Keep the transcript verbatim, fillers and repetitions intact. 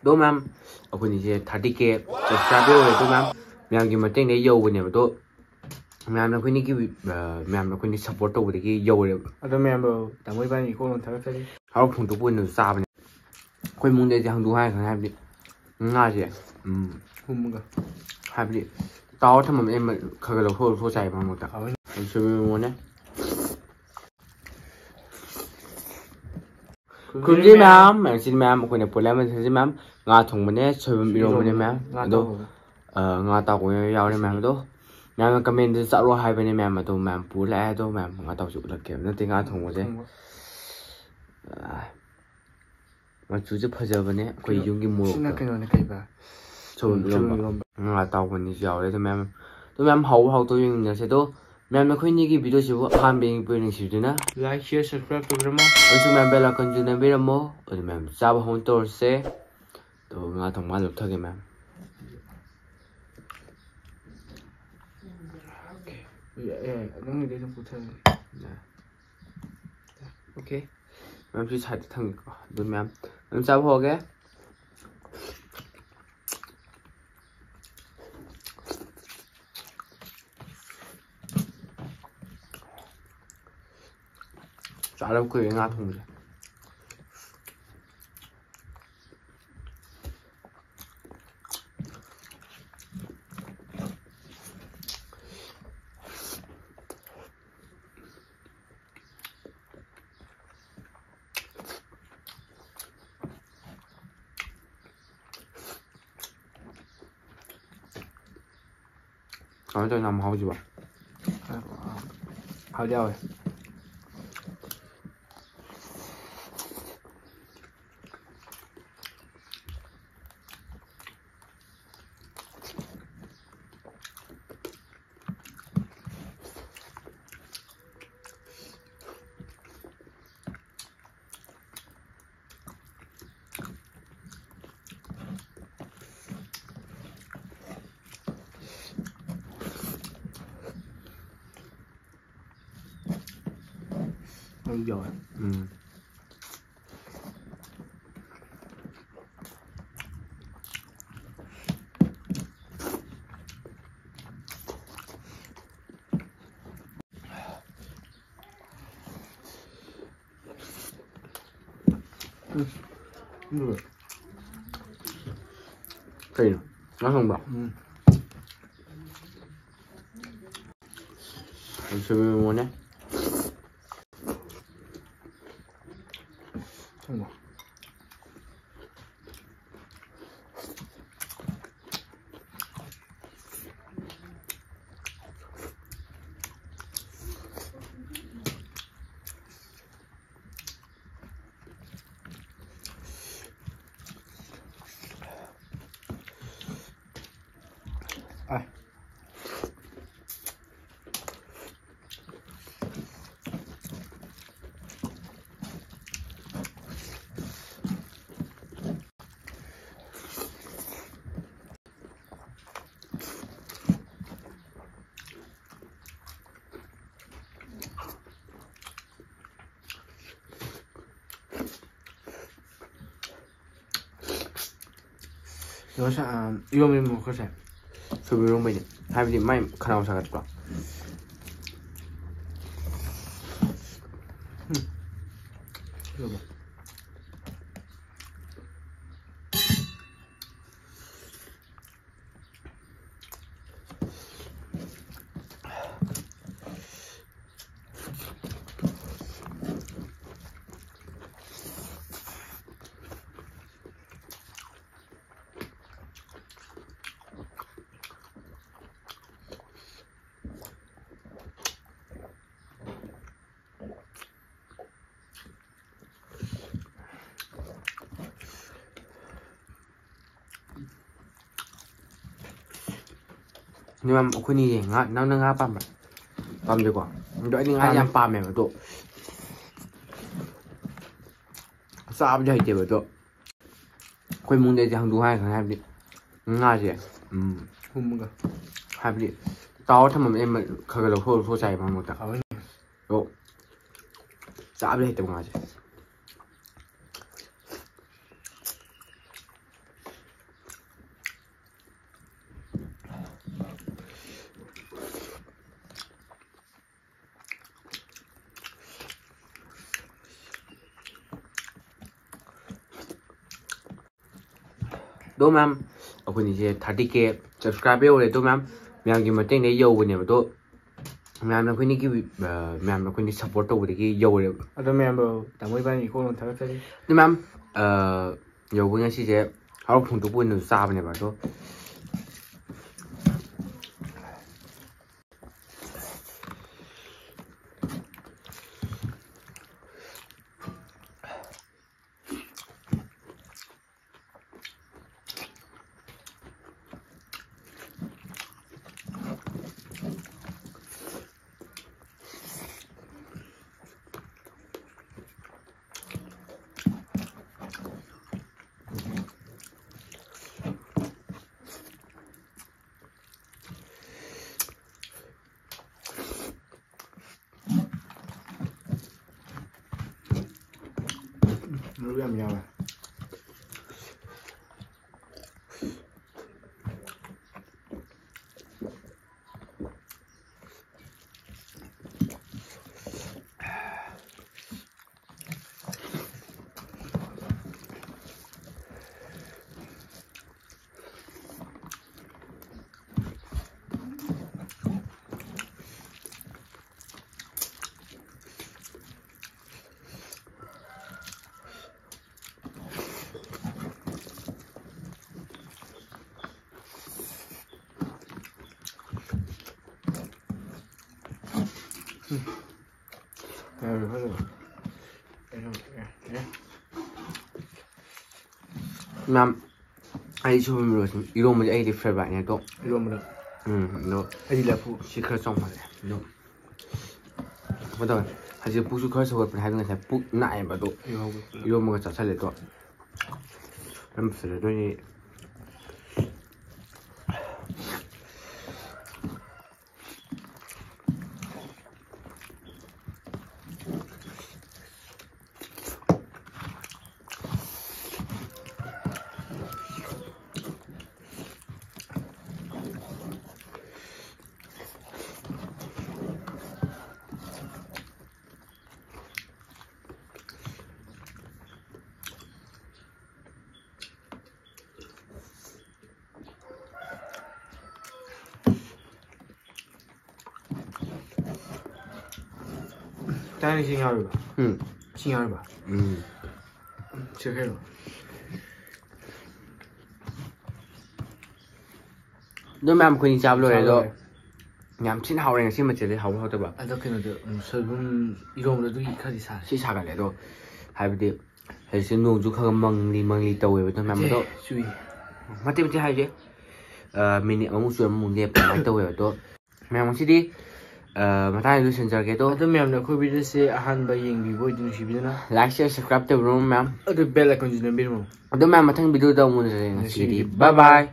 ꯑꯗꯣ ꯃꯌꯥꯝ, ꯑꯩꯈꯣꯏꯅꯤꯁꯦ thirty K subscriber ꯌꯧꯔꯦ꯫ ꯑꯗꯣ ꯃꯌꯥꯝ, ꯃꯌꯥꯝꯒꯤ ꯃꯇꯦꯡꯗꯒꯤ ꯌꯧꯕꯅꯦꯕ꯫ ꯑꯗꯣ ꯃꯌꯥꯝꯅ ꯑꯩꯈꯣꯏꯅꯤꯒꯤ, ꯑ, ꯃꯌꯥꯝꯅ ꯑꯩꯈꯣꯏꯅꯤ support ꯇꯧꯕꯗꯒꯤ ꯌꯧꯔꯦꯕ꯫ ꯑꯗꯣ ꯃꯌꯥꯝꯕꯨ ꯇꯥꯃꯣ ꯏꯕꯥꯅꯤ ꯏꯀꯣꯛ ꯂꯣꯟꯊꯔꯛꯇ꯭ꯔꯗꯤ꯫ ꯍꯔꯥꯎ ꯐꯣꯡꯗꯣꯛꯄ ꯑꯣꯏꯅ ꯆꯥꯕꯅꯦ꯫ ꯑꯩꯈꯣꯏ ꯏꯃꯨꯡꯗ ꯑꯩꯗꯤ ꯍꯪꯗꯣꯛ ꯍꯥꯏꯔ ꯈꯪꯉꯦ, ꯍꯥꯏꯕꯗꯤ ꯉꯥꯁꯦ, ꯎꯝ, ꯍꯨꯝꯃꯒ꯫ ꯍꯥꯏꯕꯗꯤ ꯇꯥꯎꯔ ꯊꯝꯃꯝꯃꯦ, ꯑꯩ ꯈꯔ ꯈꯔ ꯂꯧꯊꯣꯛ ꯂꯧꯊꯣꯛ ꯆꯥꯏ ꯃꯔꯛ ꯃꯔꯛꯇ꯫ ꯍꯥꯎꯋꯦ꯫ ꯑꯩ ꯁꯣꯏꯕꯨꯝ ꯏꯔꯣꯟꯕꯅꯦ꯫ ꯈꯨꯔꯨꯝꯖꯔꯤ ꯃꯌꯥꯝ, ꯃꯌꯥꯝ, ꯁꯤ ꯃꯌꯥꯝ ꯑꯩꯈꯣꯏꯅ ꯄꯨꯜꯂꯞ ꯑꯃ ꯁꯤꯟꯁꯤ ꯃꯌꯥꯝ꯫ ꯉꯥ ꯊꯣꯡꯕꯅꯦ, ꯁꯣꯏꯕꯨꯝ ꯏꯔꯣꯟꯕꯅꯦ ꯃꯌꯥꯝ꯫ ꯉꯥ ꯑꯗꯣ, ꯑꯇꯥꯎꯕ꯫ ꯑ, ꯉꯥ ꯑꯇꯥꯎꯕ ꯌꯥꯎꯔꯦ ꯃꯌꯥꯝ꯫ ꯑꯗꯣ ꯃꯌꯥꯝꯅ comment ꯗ ꯆꯠꯂꯣ ꯍꯥꯏꯕꯅꯦ ꯃꯌꯥꯝ꯫ ꯑꯗꯣ ꯃꯌꯥꯝ ꯄꯨ ꯂꯥꯛꯑꯦ꯫ ꯑꯗꯣ ꯃꯌꯥꯝ ꯉꯥ ꯑꯇꯥꯎꯕꯁꯨ ꯎꯠꯂꯛꯀꯦ꯫ ꯅꯠꯇꯦ, ꯉꯥ ꯊꯣꯡꯕꯁꯦ꯫ ꯊꯣꯡꯕ꯫ ꯑ, ꯃꯆꯨꯁꯦ ꯐꯖꯕꯅꯦ, ꯑꯩꯈꯣꯏ ꯀꯩꯅꯣ, ꯌꯨꯝꯒꯤ ꯃꯣꯔꯣꯛꯇꯣ꯫ ꯁꯤꯅ ꯀꯩꯅꯣꯅꯦ, ꯀꯩꯕ? ꯁꯣꯏꯕꯨꯝ ꯎꯝ, ꯏꯔꯣꯝꯕ꯫ ꯁꯣꯏꯕꯨꯝ ꯏꯔꯣꯝꯕ꯫ ꯉꯥ ꯑꯇꯥꯎꯕ ꯑꯅꯤꯁꯨ ꯌꯥꯎꯔꯦ꯫ ꯑꯗꯣ ꯃꯌꯥꯝ, ꯑꯗꯣ ꯃꯌꯥꯝ ꯍꯥꯎꯕ ꯍꯥꯎꯇꯕ ꯌꯦꯡꯃꯤꯟꯅꯔꯁꯦ꯫ ꯑꯗꯣ ꯃꯌꯥꯝ, ꯑꯩꯈꯣꯏ ꯑꯅꯤꯒꯤ video ꯁꯤꯕꯨ ꯑꯍꯥꯟꯕ ꯌꯦꯡꯕꯤꯕ ꯅꯨꯡꯁꯤꯕꯤꯗꯨꯅ like, share, subscribe ꯇꯧꯕꯤꯔꯝꯃꯣ꯫ ꯑꯗꯨꯁꯨ ꯃꯌꯥꯝ bell icon ꯁꯨ ꯅꯝꯕꯤꯔꯝꯃꯣ꯫ ꯑꯗꯨ ꯃꯌꯥꯝ ꯆꯥꯕ ꯍꯧꯅ ꯇꯧꯔꯁꯦ꯫ ꯑꯗꯣ ꯉꯥ ꯊꯣꯡꯕ ꯍꯥꯟꯅ ꯂꯨꯞꯊꯒꯦ ꯃꯌꯥꯝ꯫ ꯑꯦ, ꯑꯦ, ꯅꯪꯒꯤꯗꯤ ꯑꯗꯨꯝ ꯄꯨꯊꯔꯅꯤ꯫ ꯌꯥ꯫ Okay꯫ ꯃꯌꯥꯝ ꯁꯤ side ꯇ ꯊꯝꯒꯦꯀꯣ꯫ ꯑꯗꯨ ꯃꯌꯥꯝ ꯑꯗꯨꯝ ꯆꯥꯕ ꯍꯧꯔꯒꯦ꯫ ꯆꯥꯗꯕ ꯀꯨꯏꯔꯦ ꯉꯥ ꯊꯣꯡꯕꯁꯦ꯫ ꯀꯃꯥꯏꯅ ꯇꯧꯔꯤꯅꯣ? ꯌꯥꯝ ꯍꯥꯎꯁꯤꯕꯣ? ꯍꯥꯎꯗꯤ ꯍꯥꯎꯋꯦ꯫ ꯌꯥꯝ ꯌꯥꯎꯋꯦ꯫ ꯎꯝ꯫ ꯎꯝ꯫ ꯀꯩꯅꯣ? ꯉꯥ ꯊꯣꯡꯕ꯭ꯔꯣ? ꯎꯝ꯫ ꯁꯣꯏꯕꯨꯝ ꯏꯔꯣꯟꯕꯅꯦ꯫ ꯊꯣꯡꯕ꯫ ꯑꯥꯏ꯫ ꯀꯩꯅꯣ ꯁꯥ-, ꯑ, ꯏꯔꯣꯝꯕ, ꯏꯔꯣꯝꯕ ꯈꯔ ꯁꯥꯏ꯫ ꯁꯣꯏꯕꯨꯝ ꯏꯔꯣꯝꯕꯩꯗꯤ꯫ ꯍꯥꯏꯕꯗꯤ ꯃꯥꯏ ꯈꯅꯥꯎ ꯁꯥꯒꯠꯄ꯫ ꯎꯝ꯫ ꯏꯔꯣꯝꯕ꯫ ꯃꯌꯥꯝ ꯑꯩꯈꯣꯏꯅꯤꯁꯦ ꯉꯥ, ꯅꯪꯅ ꯉꯥ ꯄꯥꯝꯕ꯭ꯔꯥ? ꯄꯥꯝꯗꯦꯀꯣ? ꯑꯗꯣ ꯑꯩꯗꯤ ꯉꯥ ꯄꯥꯝꯃꯦ꯫ ꯌꯥꯝ ꯄꯥꯝꯃꯦꯕ, ꯑꯗꯣ ꯆꯥꯕꯗꯤ ꯍꯩꯇꯦꯕ, ꯑꯗꯣ ꯑꯩꯈꯣꯏ ꯏꯃꯨꯡꯗ ꯑꯩꯗꯤ ꯍꯪꯗꯣꯛ ꯍꯥꯏꯔ ꯈꯪꯉꯦ, ꯍꯥꯏꯕꯗꯤ ꯉꯥꯁꯦ, ꯎꯝ, ꯍꯨꯝꯃꯒ꯫ ꯍꯥꯏꯕꯗꯤ ꯇꯥꯎꯔ ꯊꯝꯃꯝꯃꯦ, ꯑꯩ ꯈꯔ ꯈꯔ ꯂꯧꯊꯣꯛ ꯂꯧꯊꯣꯛ ꯆꯥꯏꯌꯦ ꯃꯔꯛ ꯃꯔꯛꯇ꯫ ꯍꯥꯎꯋꯦ꯫ ꯑꯗꯣ ꯆꯥꯕꯗꯤ ꯍꯩꯇꯕ ꯉꯥꯁꯦ꯫ ꯑꯗꯣ ꯃꯌꯥꯝ, ꯑꯩꯈꯣꯏꯅꯤꯁꯦ thirty K subscriber ꯌꯧꯔꯦ꯫ ꯑꯗꯣ ꯃꯌꯥꯝ, ꯃꯌꯥꯝꯒꯤ ꯃꯇꯦꯡꯗꯒꯤ ꯌꯧꯕꯅꯦꯕ꯫ ꯑꯗꯣ ꯃꯌꯥꯝꯅ ꯑꯩꯈꯣꯏꯅꯤꯒꯤ, ꯑ, ꯃꯌꯥꯝꯅ ꯑꯩꯈꯣꯏꯅꯤ support ꯇꯧꯕꯗꯒꯤ ꯌꯧꯔꯦꯕ꯫ ꯑꯗꯣ ꯃꯌꯥꯝꯕꯨ ꯇꯥꯃꯣ ꯏꯕꯥꯅꯤ ꯏꯀꯣꯛ ꯂꯣꯟ ꯊꯥꯒꯠꯆꯔꯤ꯫ ꯑꯗꯣ ꯃꯌꯥꯝ, ꯑ, ꯌꯧꯕ ꯉꯁꯤꯁꯦ ꯍꯔꯥꯎ ꯐꯣꯡꯗꯣꯛꯄ ꯑꯣꯏꯅꯁꯨ ꯆꯥꯕꯅꯦꯕ꯫ ꯑꯗꯣ ꯃꯔꯨ ꯌꯥꯝ ꯌꯥꯎꯋꯦ꯫ ꯃꯌꯥꯝ, ꯑꯩ ꯁꯣꯏꯕꯨꯝ ꯏꯔꯣꯁꯤ, ꯏꯔꯣꯝꯕꯁꯦ ꯑꯩꯒꯤꯗꯤ favourite ꯅꯦ ꯑꯗꯣ꯫ ꯏꯔꯣꯝꯕꯗ꯫ ꯎꯝ, ꯑꯗꯣ ꯑꯩꯗꯤ ꯂꯐꯨ꯫ ꯁꯤ ꯈꯔ ꯆꯥꯎꯃꯜꯂꯦ ꯑꯗꯣ꯫ ꯀꯩꯅꯣ ꯇꯧꯋꯦ, ꯍꯧꯖꯤꯛ ꯄꯨꯛꯁꯨ ꯈꯔ ꯁꯧꯒꯠꯄꯅꯦ ꯍꯥꯏꯕ, ꯉꯁꯥꯏ ꯄꯨꯛ ꯅꯥꯏꯌꯦꯕ ꯑꯗꯣ꯫ ꯏꯔꯣꯝꯕ꯫ ꯏꯔꯣꯝꯕꯒ ꯆꯥꯁꯜꯂꯦ ꯑꯗꯣ꯫ ꯌꯥꯝ ꯐꯖꯗꯣꯏꯅꯤ꯫ ꯆꯥꯅ ꯏꯁꯤꯡ ꯌꯥꯎꯔꯤꯕ? ꯎꯝ ꯏꯁꯤꯡ ꯌꯥꯎꯔꯤꯕ? ꯎꯝ ꯁꯦ ꯀꯩꯅꯣ? ꯑꯗꯣ ꯃꯌꯥꯝ ꯑꯩꯈꯣꯏꯅꯤ ꯆꯥꯕ ꯂꯣꯏꯔꯦ ꯑꯗꯣ ꯌꯥꯝ ꯊꯤꯅ ꯍꯥꯎꯔꯦ ꯉꯁꯤ ꯃꯊꯦꯜꯗꯤ ꯍꯥꯎꯕ ꯍꯥꯎꯇꯕ ꯑꯗꯣ ꯀꯩꯅꯣꯗꯣ, ꯎꯝ, ꯁꯣꯏꯕꯨꯝ ꯏꯔꯣꯝꯕꯗꯣ ꯑꯗꯨꯒꯤ ꯈꯔꯗꯤ ꯁꯥꯔꯦ꯫ ꯁꯤ ꯁꯥꯒꯠꯂꯦ ꯑꯗꯣ ꯍꯥꯏꯕꯗꯤ ꯍꯧꯖꯤꯛꯁꯦ ꯅꯣꯡꯁꯨ ꯈꯔ ꯈꯔ ꯃꯪꯂꯤ ꯃꯪꯂꯤ ꯇꯧꯋꯦꯕ ꯑꯗꯣ ꯃꯌꯥꯝ ꯑꯗꯣ ꯆꯨꯏ꯫ ꯃꯇꯦꯛ ꯃꯇꯦꯛ ꯍꯥꯏꯁꯦ ꯃꯤꯅꯤꯠ ꯑꯃꯨꯛ ꯆꯨꯔ ꯑꯃꯨꯛ ꯂꯦꯞꯄ ꯑꯗꯨꯃꯥꯏꯅ ꯇꯧꯋꯦꯕ ꯑꯗꯣ ꯃꯌꯥꯝ ꯉꯁꯤꯗꯤ ꯃꯇꯥꯡꯗ ꯂꯣꯏꯁꯤꯟꯖꯔꯒꯦ ꯑꯗꯣ ꯑꯗꯣ ꯃꯌꯥꯝꯅ ꯑꯩꯈꯣꯏ ꯚꯤꯗꯤꯑꯣꯁꯦ ꯑꯍꯥꯟꯕ ꯌꯦꯡꯕꯤꯕ ꯑꯣꯏꯗꯤ ꯅꯨꯡꯁꯤꯕꯤꯗꯨꯅ ꯂꯥꯏꯛ ꯁꯤꯌꯔ ꯁꯕꯁꯀ꯭ꯔꯥꯏꯕ ꯇꯧꯕꯤꯔꯣ ꯃꯌꯥꯝ ꯑꯗꯨ ꯕꯦꯜ ꯑꯥꯏꯀꯟꯁꯨ ꯅꯝꯕꯤꯔꯝꯃꯣ꯫ ꯑꯗꯣ ꯃꯌꯥꯝ ꯃꯊꯪ ꯚꯤꯗꯤꯑꯣꯗ ꯑꯃꯨꯛ ꯎꯅꯖꯔꯦ ꯉꯁꯤꯒꯤꯗꯤ ꯉꯁꯤꯒꯤꯗꯤ ꯕꯥꯏ ꯕꯥꯏ